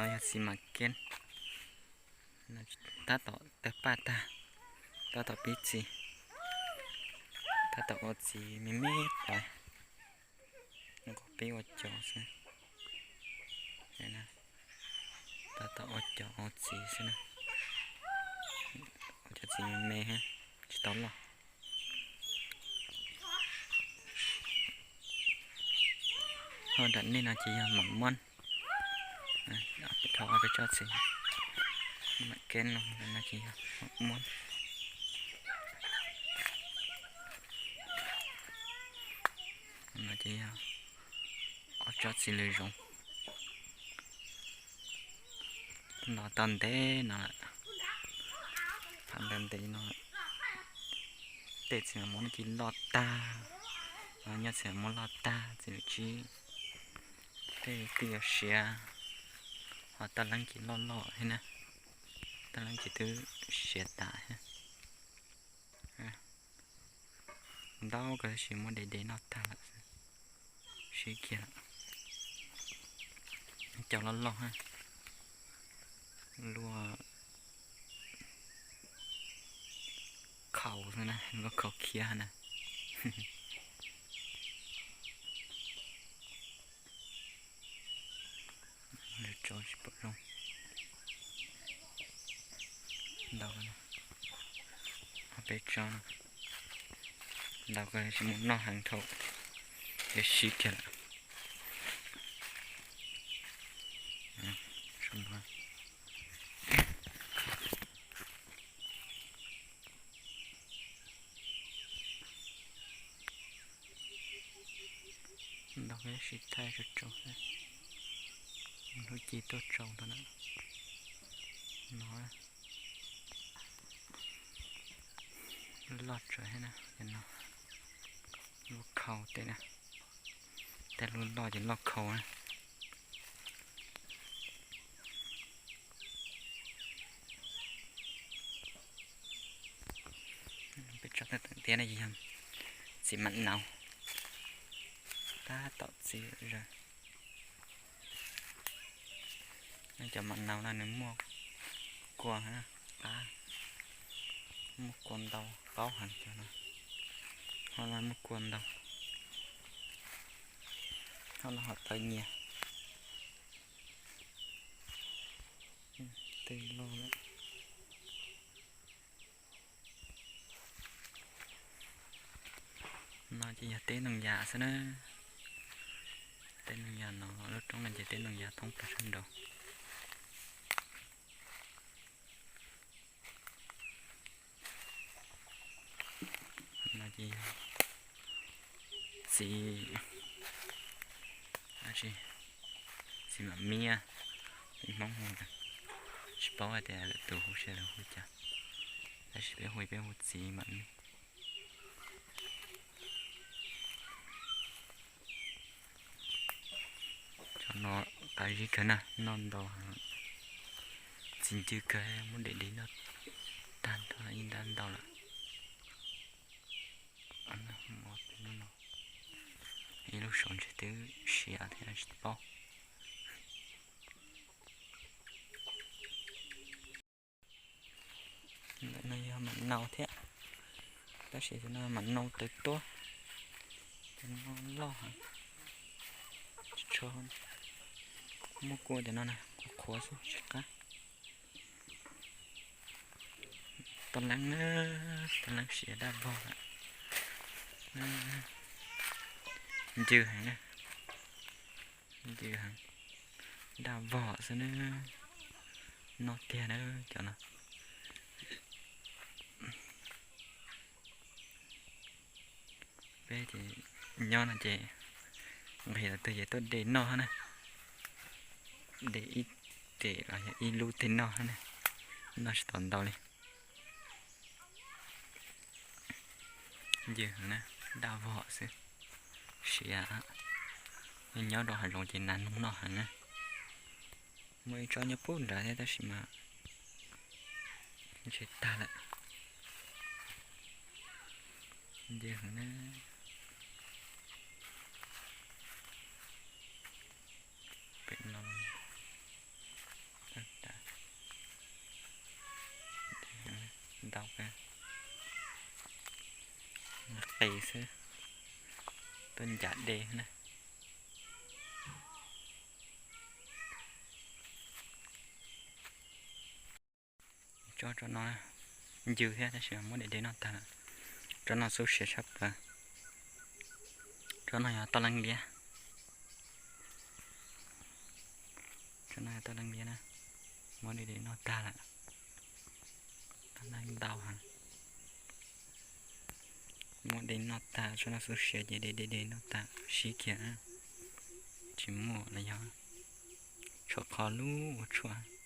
Yog txiv mam keb, tab tom tawg paj tag, tab tom pib txiv, tab tom ua txiv me me pais. Nqos peb ua cov xwb, tab tom ua cov ua txiv xwb na, ua cov txiv me me, tsis tau loj. Ho nram nej no ces yog mam mob, dhau ob peb tsob txiv mam keb no, no ces yog mam mob. No ces yog ob tsob txiv lws zoov. Los tau ntev no lawm, phav ntev ntev no lawm. Tej txiv mam mob no ces loj tag, nyob txiv mam mob loj tag, txiv lws tsib tej twb yuav siav, ho taj leeb ces loj loj thiab na, taj leeb ces twb siav tas thiab. Ntau kawg tab sis muab de de noj tag lawm, sib kiag lawm. Cov loj loj, luaj khau xwb na, luaj khau khiab na. Tso tsis pom zoo. Ntau, peb tsob no ntau kawg, tsis muaj noj heev dhau, yuav sib kiag lawm. Ntau kawg, sib thaij tsau tsau xwb, lub ci tuaj tsau ntau na. No loj tsawv thiab na, no luaj khau tej na, tej lub loj ces loj khau na. Peb tsob tawm tiab no yog txiv mam naus, tab tom txiv zaws. Cov mam naus no nws muaj kua qab, muaj kua ntau qaub heev cov no, ho no muaj kua ntau, ho no ho tawv nyias. Tej loj lawm. No ces yog teb ntoo yas xwb na. Teb ntoo yas no, lub roob no ces teb ntoo yas thoob plaws sab nraud. No ces yog txiv, txiv mam miab, Hmoob hu, tsis paub hais tias lwm tus hu li cas, lawv hu cas, tab sis peb hu peb hu txiv mam miab. Cov no qab zib kawg na, noj ntau, txiv ncw kawg, muab de de noj tag nrho ib nrab ntau lawm. Ib lub saum ntshe twb siav thiab tsis paub. Ntawm no yog mam naus thiab, tab sis no mam naus tawv tuab, cov no loj heev, tsis tshua muaj kua, cov no na qhuav qhuav xwb tsis qab. Tau leeb na, tau leeb siav daj vog lawm. Ncw heev na, ncw heev, daj vog xwb na, noj tiag na cov no. Peb ces nyob no ces nqis los twg ces tuaj de noj na, de ib tes los yog ib lub tej noj na, noj tsis tau ntau li. Ncw heev na, daj vog xwb, siav, nyob rau hav zoov ces nas noog noj heev na. Muaj ib tsob nyob pub nrad thiab tab sis mas ntshe tag lawm. Ncw heev na. Pem no, qis xwb, tuaj ncav de na. Tsob no ncw thiab tab sis muab de de noj tag lawm. Tsob no xub siav tshaj plaws. Tsob no yog toj leej liab. Tsob no yog toj leej liab na, muab de de noj tag lawm. Toj leej ntau heev. Muab de noj tag, tsob no xub siav ces de de de noj tag sib kiag. Tsis muaj los yog tshuam qhov lub ua tshuaj.